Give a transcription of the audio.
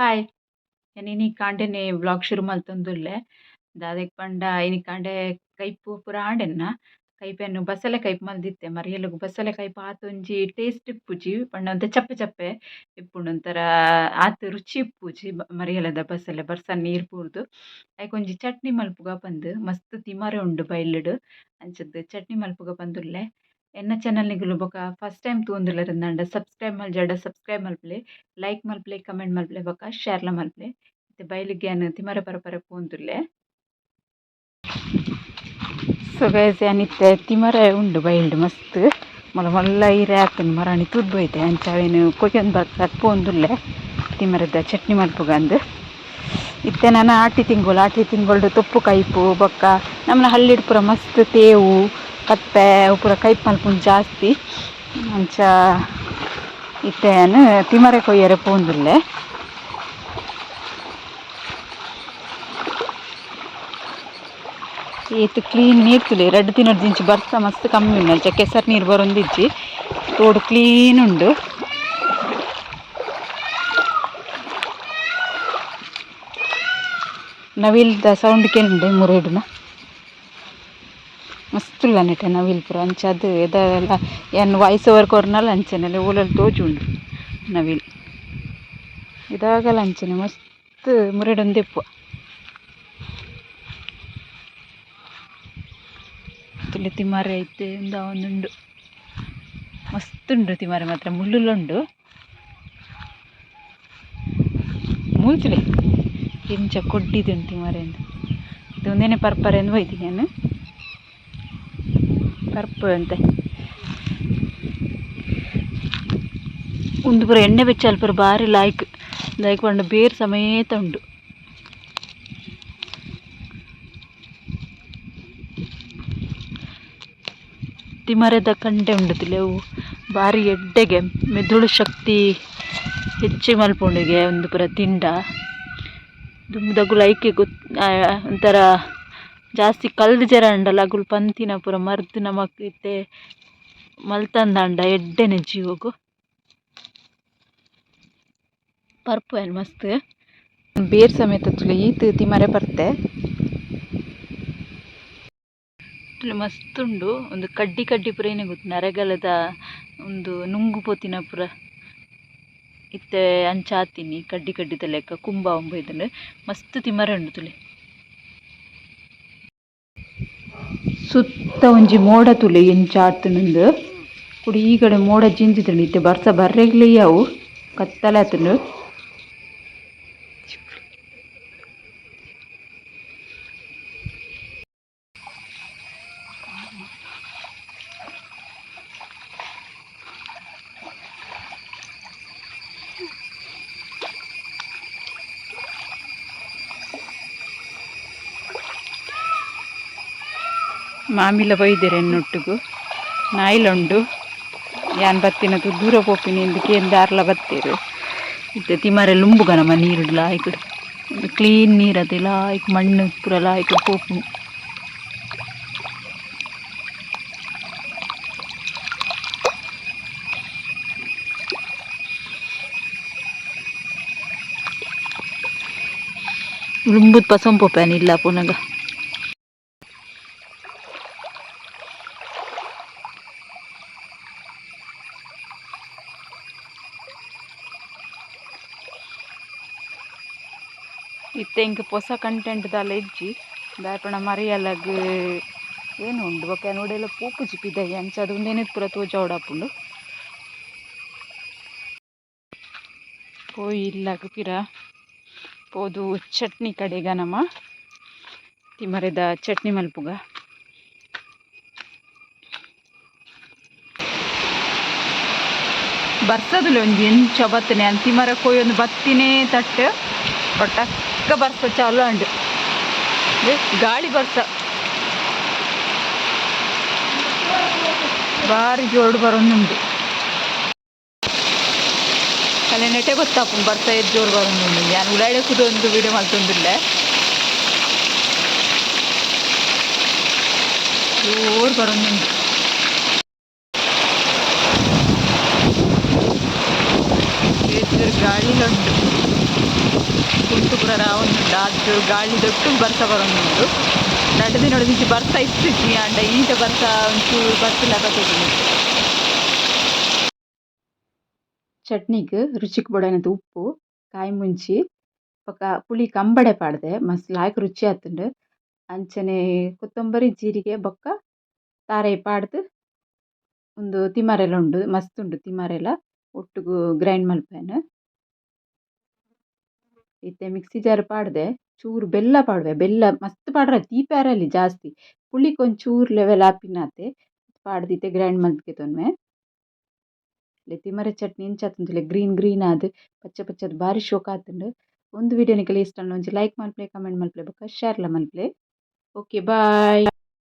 Hi, ಯಾನ್ ಇನಿ ಕಾಂಡೆನೆ vlog ಶುರು ಮಲ್ತೊಂದುಲ್ಲೆ. ದಾದೆಗ್ ಪಂಡ ಇನಿ ಕಾಂಡೆ ಕೈಪು ಪೂರ ಆಂಡೆನ್ನ ಕೈಪೆನ್ ಬಸಲೆ ಕೈಪು ಮಲ್ದಿತ್ತೆ. ಮರಿಯಲಗ್ ಬಸಲೆ ಕೈಪು ಆತೊಂಜಿ ಟೇಸ್ಟ್ ಇಪ್ಪುಜಿ, ಪಂಡ ಒಂತೆ ಚಪ್ಪೆ ಚಪ್ಪೆ ಇಪ್ಪುಂಡು, ಒಂಥರ ಆತ್ ರುಚಿ ಇಪ್ಪುಜಿ ಮರಿಯಲದ ಬಸಲೆ ಬರ್ಸ ನೀರು ಬೂರ್ದು. ಐಕೊಂಜಿ ಚಟ್ನಿ ಮಲ್ಪುಗ ಪಂದ್, ಮಸ್ತ್ ತಿಮರೆ ಉಂಡು ಬೈಲುಡು, ಅಂಚದ್ ಚಟ್ನಿ ಮಲ್ಪುಗ ಪಂದುಲ್ಲೆ. ಎನ್ನ ಚಾನಲ್ ನಿಗುಲು ಬೊಕ ಫಸ್ಟ್ ಟೈಮ್ ತೂವೊಂದುಲ್ಲೆರ್ ಸಬ್ಸ್ಕ್ರೈಬ್ ಮಲ್ಜಡ ಸಬ್ಸ್ಕ್ರೈಬ್ ಮಲ್ಪುಲೆ, ಲೈಕ್ ಮಲ್ಪುಲೆ, ಕಮೆಂಟ್ ಮಲ್ಪುಲೆ ಬೊಕ ಶೇರ್ಲ ಮಲ್ಪುಲೆ. ಇತ್ತೆ ಬೈಲಿಗೆ ಯಾನ್ ತಿಮರೆ ಪರಪರೆ ಪೋವೊಂದುಲ್ಲೆ. ಸೊ ಗೈಸ್, ಯಾನ್ ಇತ್ತೆ ತಿಮರೆ ಉಂಡು ಬೈಲ್ಡ್ ಮಸ್ತ್ ಮಲ್ಲ ಮಲ್ಲ ಇರೆ ಆತುಂಡು, ಮರಾಣಿ ತೂದ್ ಪೋಯ್ತೆ. ಅಂಚ ಅವೇನು ಕೊಯ್ಯೊಂದು ಬರ್ಸಾಕ್ ಪೋವೊಂದುಲ್ಲೆ ತಿಮರೆದ ಚಟ್ನಿ ಮಲ್ಪುಗಂದು. ಇತ್ತೆ ನನ ಆಟಿ ತಿಂಗೊಳು, ಆಟಿ ತಿಂಗೊಳ್ಡು ತೊಪ್ಪು ಕೈಪು ಬೊಕ್ಕ ನಮ್ಮನ ಹಳ್ಳಿಡ್ ಪೂರ ಮಸ್ತ್ ತೇವು ಕಪ್ಪೆ ಅವು ಪೂರ ಕೈಪು ಮಲ್ಪುನು ಜಾಸ್ತಿ. ಅಂಚ ಇತ್ತೆ ಯಾನ್ ತಿಮರೆ ಕೊಯ್ಯರೆ ಪೋವೊಂದುಲ್ಲೆ. ಏತ್ ಕ್ಲೀನ್ ನೀರು ತುಲೆ, ರಡ್ಡ್ ದಿನೊಡ್ದಿಂಚಿ ಬರ್ಸ ಮಸ್ತ್ ಕಮ್ಮಿ ಉಂಡು, ಅಂಚ ಕೆಸರು ನೀರು ಬರೊಂದಿಜ್ಜಿ, ತೋಡು ಕ್ಲೀನ್ ಉಂಡು. ನವಿಲ್ದ ಸೌಂಡ್ ಕೇಂಡೆ ಮುರೇಡುನ ಮಸ್ತ್ ಉಲ್ಲ ನೆಟೆ ನವಿಲ್ ಪೂರ. ಅಂಚ ಅದು ಎದಲ ಯಾನ್ ವಾಯ್ಸ್ ಓವರ್ ಕೊರ್ನಲ ಅಂಚೆನೆಲ್ಲ ಓಲಲ್ಲಿ ತೋಜುಂಡು ನವಿಲ್, ಇದಾಗಲ ಅಂಚನೆ ಮಸ್ತ್ ಮುರೇಡೊಂದಿಪ್ಪು. ತುಲೆ ತಿಮರೆ ಐತೆ ಉಂದು ಮಸ್ತ್ ಉಂಡು ತಿಮರೆ ಮಾತ್ರ, ಮುಳ್ಳುಲ ಉಂಡು. ಮೂಲ್ತುಲೆ ಎಂಚ ಕೊಡ್ಡಿದುಂಡು ತಿಮರೆ ಅಂದ್. ಉಂದೆನೆ ಪರ್ಪರೆ ಅಂದ್ ಪೋಯ್ತೀನಿ ಯಾನ್ ಪರ್ಪು ಅಂತೆ. ಉಂದು ಪೂರ ಎಣ್ಣೆ ಬೆಚ್ಚಲ್ ಪೂರ ಬಾರಿ ಲಾಯ್ಕ್, ಲಾಯ್ಕ್ ಪಂಡ ಬೇರ್ ಸಮೇತ ಉಂಡು. ತಿಮರೆದ ಕಂಡೆ ಉಂಡು ತುಲೆ, ಅವು ಬಾರಿ ಎಡ್ಡೆಗೆ ಮೆದುಳು ಶಕ್ತಿ ಹೆಚ್ಚು ಮಲ್ಪುಂಡುಗೆ ಉಂದು ಪೂರ ತಿಂಡ. ದುಂಬುದಗುಲು ಐಕೆ ಗೊತ್ ಒಂಥರ ಜಾಸ್ತಿ ಕಲ್ದು ಜರ ಅಂಡಲ ಅಗುಲು ಪಂತಿನ ಪೂರ ಮರ್ದ್ ನಮಕ್ ಇತ್ತೆ ಮಲ್ತಂದಾಂಡ ಎಡ್ಡೆನೆ ಜೀವೊಗು. ಪರ್ಪು ಯಾನ್ ಮಸ್ತ್ ಬೇರ್ ಸಮೇತ ತುಲೆ ಈತ್ ತಿಮರೆ ಪರ್ತೆ ತುಲೆ ಮಸ್ತ್ ಉಂಡು. ಒಂದು ಕಡ್ಡಿ ಕಡ್ಡಿ ಪೂರ ಏನೇ ಗೊತ್ತು, ನರೆಗಲದ ಒಂದು ನುಂಗು ಪೋತಿನ ಪೂರ ಇತ್ತೆ ಅಂಚ ಆತಿನಿ, ಕಡ್ಡಿ ಕಡ್ಡಿದ ಲೆಕ್ಕ ಕುಂಬ ಒಂಬೈದುಂಡು. ಮಸ್ತ್ ತಿಮರೆ ಉಂಡು ತುಲೆ. ಸುತ್ತ ಒಂಜಿ ಮೋಡ ತುಲೆ ಎಂಚ ಆತುಂಡು, ಕುಡಿ ಈ ಕಡೆ ಮೋಡ ಜಿಂಜಿದುಂಡು. ಇತ್ತೆ ಬರ್ಸ ಬರ್ರೆಗ್ಲೇ ಅವು ಕತ್ತಲೆ ಆತುಂಡು. ಮಾಮಿಲ ಬೈದೆರ್ ಎನ್ನೊಟ್ಟುಗು, ನಾಯಿಲ ಉಂಡು. ಯಾನ್ ಬತ್ತಿನ ದೂರ ಪೋಪಿನಿ ಇಂದು ಕೇಂದ್ ಆರ್ಲ ಬತ್ತೆರ್. ಇತ್ತೆ ತಿಮರೆ ಲುಂಬುಗ ನಮ್ಮ ನೀರುಡು ಲಾಯ್ಕ್ ಕ್ಲೀನ್ ನೀರು ಅದೇ ಲಾಯ್ಕ್ ಮಣ್ಣು ಪೂರ ಲಾಯ್ಕ್ ಪೋಪುಂಡು. ಲುಂಬುದ್ ಪಸೊಂದು ಪೋಪೆನ್ ಇಲ್ಲ ಪೋನಗ. ಇತ್ತೆ ಎಂಕ್ ಪೊಸ ಕಂಟೆಂಟ್ ದಾಲ ಇಜ್ಜಿ, ದಾಯೆ ಪಂಡ ಮರಿಯಲಗ್ ಏನು ಉಂಡು ಬೊಕ ಯಾನ್ ಒಡೆಲ ಪೋಪುಜಿ ಪಿದಯಿ, ಅಂಚ ಅದು ಉಂದೆನೆ ಪೂರ ತೋಜಾವೊಡಾಪುಂಡು. ಪೋಯಿ ಇಲ್ಲಗ್ ಪಿರ ಪೋದು ಚಟ್ನಿ ಕಡೆಗ ನಮ ತಿಮರೆದ ಚಟ್ನಿ ಮಲ್ಪುಗ. ಬರ್ಸದುಲೆ ಒಂಜಿ ಎಂಚ ಬತ್ತನೆ, ಯಾನ್ ತಿಮರೆ ಕೊಯ್ಯೊಂದು ಬತ್ತಿನೇ ತಟ್ಟು ಪಟಕ್ಕ ಬರ್ಸ ಚಾಲು ಆಂಡ್, ಗಾಳಿ ಬರ್ಸ ಬಾರಿ ಜೋರು ಬರೊಂದುಂಡು. ಕಲೆ ನೆಟೆ ಗೊತ್ತಾಪುಂಡು ಬರ್ಸ ಏತ್ ಜೋರು ಬರೊಂದುಂಡು. ಯಾನ್ ಉಲಾಯಿಡೆ ಕುದೊಂದು ವೀಡಿಯೋ ಮಲ್ತೊಂದುಲ್ಲೆ. ಜೋರು ಬರೊಂದುಂಡು. ಏತ್ ಜೋರು ಗಾಳಿಲ ಉಂಡು. ಅಂದಾರ ಆವೊಂದುಂಡು. ಆತ್ ಗಾಳಿ ದೊಟ್ಟು ಬರ್ಸ ಬರೊಂದುಂಡು. ರಡ್ಡ್ ದಿನೊಡು ಬರ್ಸ ಇತ್ತಿಜಿ, ಆಂಡ ಇನಿತ ಬರ್ಸ ಒಂಚೂರು ಬರ್ಪಿಲಕ ತೋಜುಂಡು. ಚಟ್ನಿಗ್ ರುಚಿಕ್ ಬೋಡಾಯಿನಾತ್ ಉಪ್ಪು, ಕಾಯಿ ಮುಂಚಿ ಬೊಕ ಪುಳಿ ಕಂಬಡೆ ಪಾಡ್ದೆ. ಮಸ್ತ್ ಲಾಯ್ಕ್ ರುಚಿ ಆತುಂಡು. ಅಂಚನೆ ಕೊತ್ತಂಬರಿ, ಜೀರಿಗೆ ಬೊಕ್ಕ ತಾರಾಯಿ ಪಾಡ್ದ್ ಉಂದು ತಿಮರೆಲ ಉಂಡು, ಮಸ್ತ್ ಉಂಡು ತಿಮರೆಲ ಒಟ್ಟುಗು ಗ್ರೈಂಡ್ ಮಲ್ಪುವೆನ್. ಇತ್ತೆ ಮಿಕ್ಸಿ ಜಾರ್ ಪಾಡ್ದೆ, ಚೂರು ಬೆಲ್ಲ ಪಾಡುವೆ. ಬೆಲ್ಲ ಮಸ್ತ್ ಪಾಡ್ರೆ ತೀಪೆ ಆರಲ್ಲಿ ಜಾಸ್ತಿ, ಪುಳಿಕ್ ಒಂಚೂರು ಲೆವೆಲ್ ಆಪಿನಾತೆ ಪಾಡ್ದ್ ಇತ್ತೆ ಗ್ರೈಂಡ್ ಮಲ್ತ್ ಗೆತೊನ್ವೆ. ತಿಮರೆ ಚಟ್ನಿ ಇಂಚ ಆತುಂಡು, ಗ್ರೀನ್ ಗ್ರೀನ್ ಆದ್, ಪಚ್ಚೆ ಪಚ್ಚೆ, ಬಾರಿ ಶೋಕ್ ಆತುಂಡು. ಉಂದು ವಿಡಿಯೋ ನಿಕಲೆ ಇಷ್ಟ ಒಂಜಿ ಲೈಕ್ ಮಲ್ಪುಲೆ, ಕಮೆಂಟ್ ಮಲ್ಪುಲೆ ಬೊಕ್ಕ ಶೇರ್ಲ ಮಲ್ಪುಲೆ. Okay, bye.